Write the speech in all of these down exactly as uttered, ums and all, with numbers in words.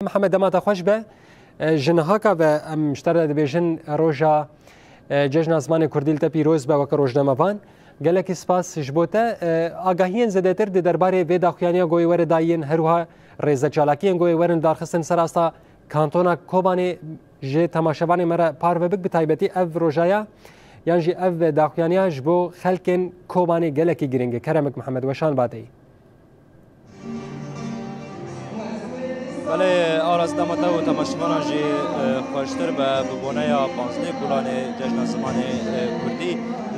Mihemed, dema te xweş be. E, ji nihaka ve em ji te re dibêjin roja, e, Cejna Zimanê Kurdî li te pîroz be weke rojnamevan. Gelekî spas ji bo te. E, agahiyên zêdetir di derbarê vê daxuyaniya ku wê were dayîn, her wiha rêzecalakiyên ku wê werin darxistin ser asta kantona Kobanê ji temaşevanê me re parve bik, bi taybetî ev rojaya yan jî ev daxuyaniya ji bo xelkên Kobanê gelekî girîng e. Kerem bik Mihemed, weşan ba te yî. Belê, Aras, dema te û temaşevanan jî, e, xweştir be, bi boneya panzdeh Gulanê Cejna Zimanê, e, Kurdî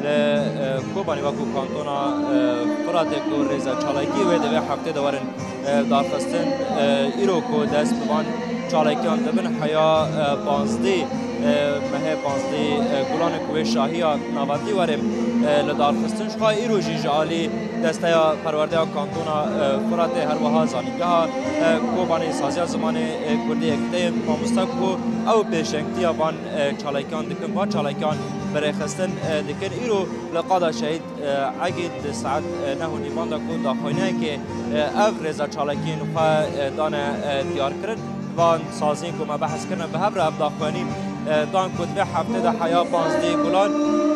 li, e, Kobanê wekû kantona, e, Firatê ku rêza çalakî wê di vê heftê de werin, e, darxistin, e, îro ku dest bi van çalakiyan dibin, heya, e, panzdeh, e, mehê panzdeh, e, Gulanê ku wê şahiya navendî werin, e, li darxistin. Ji xwe îro jî ji alî Desteya Perwerdeya Kantona, e, Firatê, her wiha Zanîngeha, e, Kobanê, Saziya Zimanê, e, Kurdî, Yekîteyên Mamoste ku ew pêşengtiya van, e, çalakiyan dikin, van çalakiyan bi rêxistin, e, dikin. Îro li qada şehîd, e, Egîd di saet, e, neh û nîvan de ku daxuyaniyekê, e, ev rêza çalakiyên xwe, e, dane, e, diyar kirin. Van saziyên ku me behs kirine bi hev re ev daxuyanî, e, dan ku di vê heftê de heya panzdeh Gulan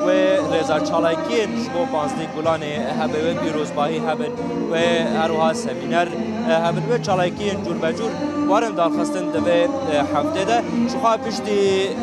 wê rêza çalakiyên ji bo panzdeh Gulanê hebe, wê pîrozbahî hebin, wê her wiha semîner, e, hebin, wê çalakiyên cûrbecûr werin darxistin di vê, e, heftê de. Ji xwe piştî,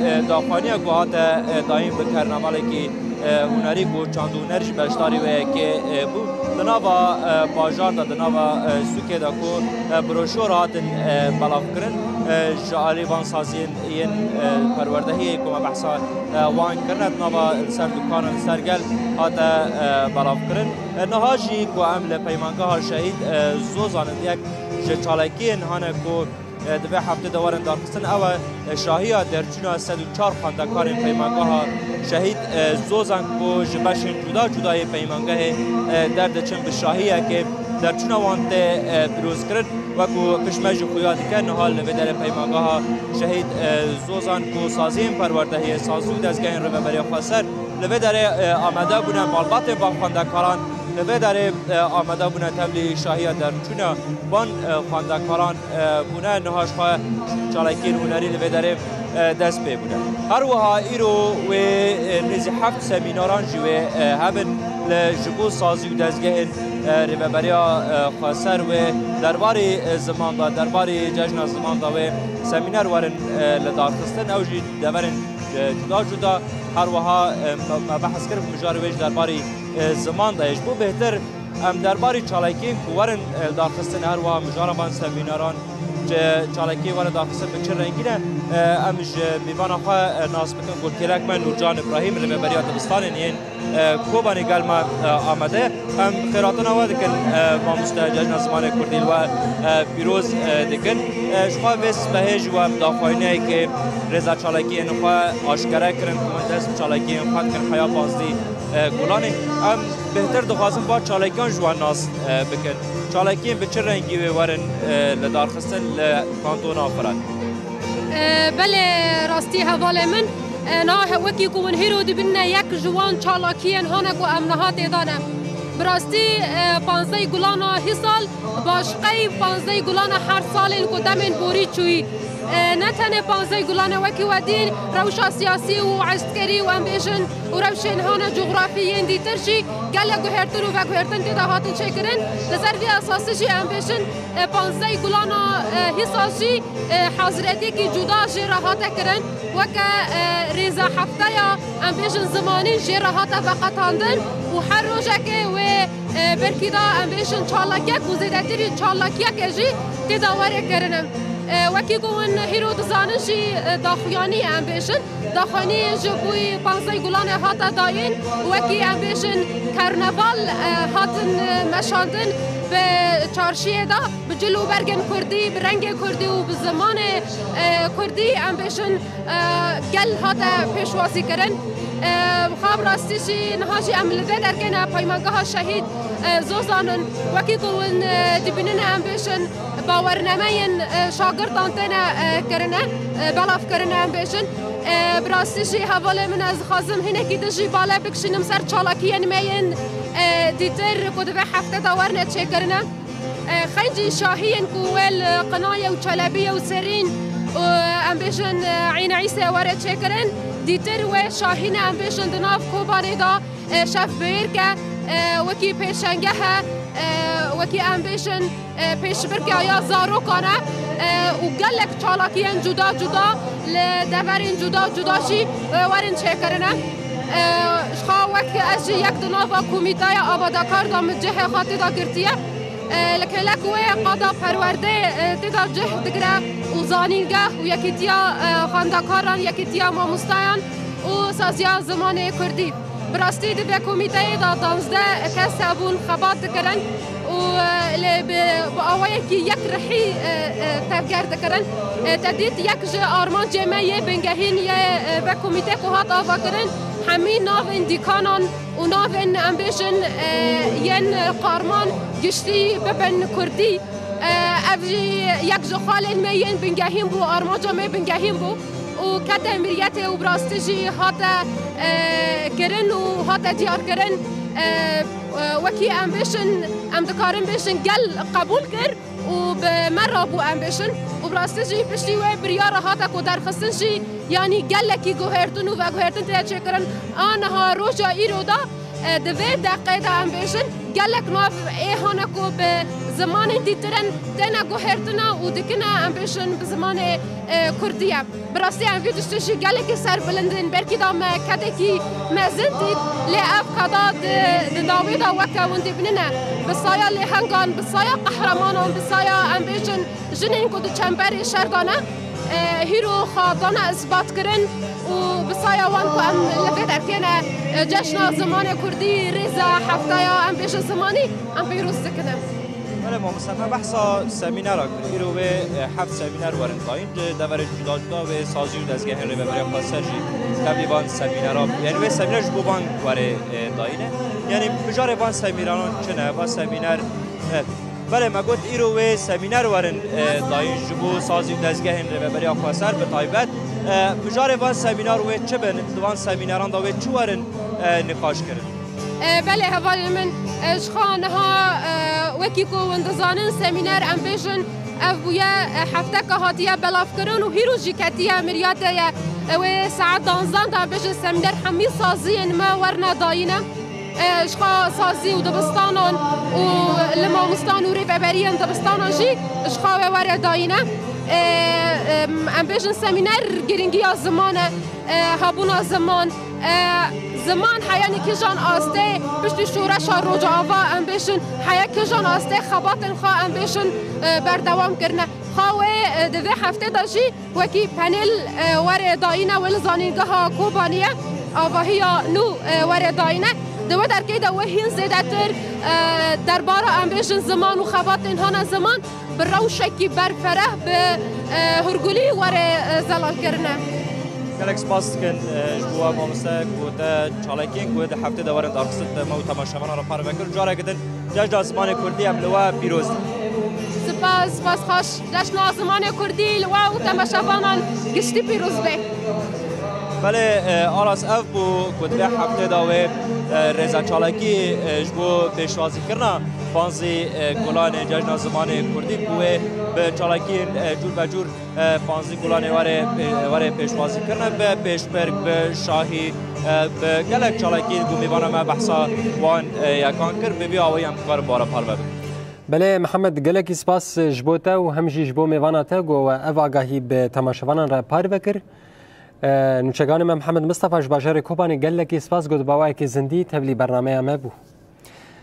e, daxuyaniya ku hate, e, dayîn bi karnavalekî, e, hunerî ku çand û huner jî beşdarî wê yekê, e, bû. Di nava, e, bajar de, di nava, e, sûkê de ku, e, broşor hatin, e, belav kirin, e, ji alî van saziyên yên, e, perwerdehiyê ku me behsa, e, wan kirine, di nava li ser dukanan, li ser gel hate, e, belav kirin. E, niha jî ku em li peymangeha şehîd, e, Zozan in, yek ji çalakiyên hane ku e, di vê heftê de werin darxistin, ew e, e, şahiya derçûna sed û çar xwendekarên peymangeha şehîd, e, Zozan ku ji beşên cuda cuda yê peymangehê, e, derdiçin, bi şahiyekê derçûna wan tê, e, pîrozkirin. Wekû pişt me jî xuya dike, niha li vê derê peymangeha şehîd, e, Zozan ku saziyên perwerdehiyê, sazî û dezgehên rêveberiya xweser li vê derê, e, amade bûne, malbatên van xwendekaran li vê derê, e, amade bûne tevlî şahiya derçûna van, e, xwendekaran e, bûne, niha ji xwe çalakiyên hunerî li vê derê, e, dest pê bûne. Her wiha îro wê, e, nêzî heft semînaran jî wê, e, hebin li ji bo sazî û dezgehên, e, rêveberiya, e, xweser wê derbarê, e, ziman de, derbarê cejna ziman de wê semîner werin, e, li darxistin. Ew jî deverên, e, cuda cuda, her wiha, e, me, me behs kir, mijarê wê ji derbarê, e, ziman de ye. Ji bo bêhtir Em derbarê çalakiyên ku werin, e, darxistin, her wiha mijara van semînaran, ji çalakiyê werin darxistin bi çi rengî ne, e, em ji mêvana xwe, e, nas bikin ku kêlek me Nûrcan Îbrahîm, rêveberiya dibistanên yên, e, Kobanê gel me, e, amade. Em xêratina we dikin, e, mamoste, Cejna Zimanê Kurdî li we, e, pîroz, e, dikin. E, ji xwe vê sibehê jî we em daxuyaniyekê rêza çalakiyên xwe aşkere kirin, ku me dest bi çalakiyên xwe dikin heya panzdeh, e, Gulanê. Em bêhtir dixwazin va çalakiyan ji we nas, e, bikin. Çalakiyên bi çi rengî wê werin, e, lidarxistin li kantona Firat? E, belê, rastî hevalê min. E, niha he-, wekî ku hûn hîro dibîne, yek ji wan çalakiyên hane ku em niha tê de ne. Bi rastî, e, panzdeh Gulana hîsal başqey panzdeh Gulana her salên ku demên borî çûyî. E, ne tenê panzdeh Gulane wekî we dîn, rewşa siyasî û eskerî û em bêjin û rewşên hane cografî yên dîtir jî gelek guhertin û veguhertin tê de hatin çêkirin. Li ser vî esasî jî em bêjin, e, panzdeh Gulana, e, hîsal jî, e, haziretiyekî cuda jê re hate kirin. Weke, e, rêza hefteya, em bêjin, zimanî jê re hate veqetandin û her rojekê wê, e, berkî de, em bêjin, çalakiyek û zêdetirî çalakiyekê jî tê de were kirine. E, wekî ku hûn hîro dizanin jî, e, daxuyanî ye, em bêjin. Daxuyanî ji bo panzdeh Gulanê hate dayîn, wekî, em bêjin, karneval, e, hatin, e, meşandin bi çarşiyê de, bi cil û bergên kurdî, bi rengê kurdî û bi zimanê, e, kurdî, em bêjin, e, gel hate pêşwazî kirin. E, xwe bi rastî jî niha jî em li vê derkê ne, peymangeha şehîd, e, Zozan in. Wekî ku hûn, e, dibînin, em bêjin, bawernameyên, e, şagirtan têne, e, kirine, e, belav kirine, em bêjin. E, bi rastî jî hevalê min, ez dixwazim hinekî din jî bale bikişînim ser çalakiyên me yên, e, dîtir ku di vê hefte de werine çêkirine. Xencî şahiyên ku wê li Qinaye û Çelebiyê û Serîn û, em bêjin, În Îsê were çêkirin, dîtir wê şahîne, em bêjin, di nav Kobanê de, e, şev bêrke, e, wekî pêşengehe, e, wekî, em bêjin, e, pêşbirke ya zarokan e, e, û gelek çalakiyên cuda cuda li deverên cuda cuda jî, e, werin çêkirine. E, ji xwe wek ez jî yek di nava komîteya amadekar de min cihê xwe tê de girtiye. E, li kêlek wê qada perwerdeyê, e, tê de cih digire û zanîngeh û yekîtiya, e, xwendekaran, yekîtiya mamostayan û saziya zimanê kurdî. Bi rastî di vê komîteyê de duwazdeh kes hebûn xebat dikirin û, e, lê bi, bi awayekî yekrihî, e, e, tevger dikirin. E, te dît yek ji armancê me yê bingehîn yê, e, vê komîtê ku hat avakirin, hemî navên dîkanan û navên, em bêjin, e, yên qarman giştî bibin kurdî. E, ev jî yek ji xalên me yên bingehîn bû, armanca me bingehîn bû û kete miriyetê û bi rastî jî hate, e, kirin û hate diyarkirin. E, e, wekî em bêjin, em dikarin bêjin gel qebûl kir û bi me re bû, em bêjin. Û bi rastî jî piştî wê biryara hate ku derxistin jî, yanî gelekî guhertin û veguhertin tê çêkirin. A niha roja îro de, e, di vê deqê de, em bêjin, gelek nav ê hane ku bi zimanên dîtirin têne guhertina û dikine, em bêjin, bi zimanê, e, kurdî ye. Bi rastî em vî tiştê jî gelekî serbilind in. Belkî da me kedekî mezin dît, lê ev keda di, di dawê de weke win dibînine. Bi saya lêhengan, bi saya qehremanan, bi saya, em bêjin, jinên ku di çemberê şer de ne, e, hîro xwe dane isbatkirin û bi saya wan ku em li vê derkê ne, e, cejna zimanê kurdî, rêza hefteya, em bêjin, zimanî, em pîroz dikine. Belê mamoste, me behsa semînera kir. Îro wê, e, heft semîner werin dayîn. Di deverên cuda cuda wê sazî û dezgehên Rêveberiya Xweser jî tevlî van semînera bû. Yanî wê semîner ji bo van werê, e, dayîne. Yanî mijarê van semîneran çi ne? Van semîner, e, belê me got îro wê semîner werin, e, dayîn ji bo sazî û dezgehên Rêveberiya Xweser bi taybet. E, mijarê van semîner wê çi bin? Di van semîneran de wê çi werin, e, nîqaş kirin? E, belê hevalên min, e, ji xwe niha, e, wekî ku hûn dizanin, semîner, em bêjin, ev bûye, e, hefteka hatiye belavkirin û hîro jî ketiye miriyetê ye. E, wê saet danzdan de, em bêjin, semîner hemî saziyên me werine dayîne. E, ji xwe sazî û dibistanan û li mamosteyan û rêveberiyên dibistanan jî ji xwe wê were dayîne. E, em, em bêjin, semîner girîngiya ziman e, e, hebûna ziman, e, ziman heya kîjan astê piştî şoreşa Rojava, em bêjin, heya kîjan astê xebatên xwe, em bêjin, e, berdewam kirine. Xwe wê, e, di vê heftê de jî wekî panel, e, were dayîne, wê li Zanîngeha Kobaniyê avahiya nû, e, were dayîne. Di wê derkê de wê hîn zêdetir, e, derbara, em bêjin, ziman û xebatên hane ziman bi rewşekî berfereh, bi, e, hurgulî were, e, zelalkirine. Gelek spas dikin, e, ji bo we mamoste ku te çalakiyên ku di heftê de werin darxistin te me û temaşevanan re parve kir. Careke din cejna zimanê kurdî em li we pîroz dikin. Spas, spas xweş. Cejna zimanê kurdî li we û temaşevanan giştî pîroz be. Belê, e, Aras, ev bû ku di vê heftê de wê, e, rêza çalakî, e, ji bo pêşwazîkirina panzdî, e, gulanê Cejna Zimanê Kurdî ku wê bi çalakiyên, e, cûr be cûr, e, panzdî gulanê were, e, were pêşwazîkirine, bi pêşmerg, bi şahî, e, bi gelek çalakiyên ku mêvana me behsa wan, e, yekan kir, bi vî awayî em dikarin bi we re parve bikin. Belê Mihemed, gelekî spas ji bo te û hem jî ji bo mêvana te ku we ev agahî bi temaşevanan re parve kir. E, nûçeganê me Mihemed Mistefa ji bajarê Kobanê gelekî spas got, bi awayekî zindî tevlî bernameya me bû.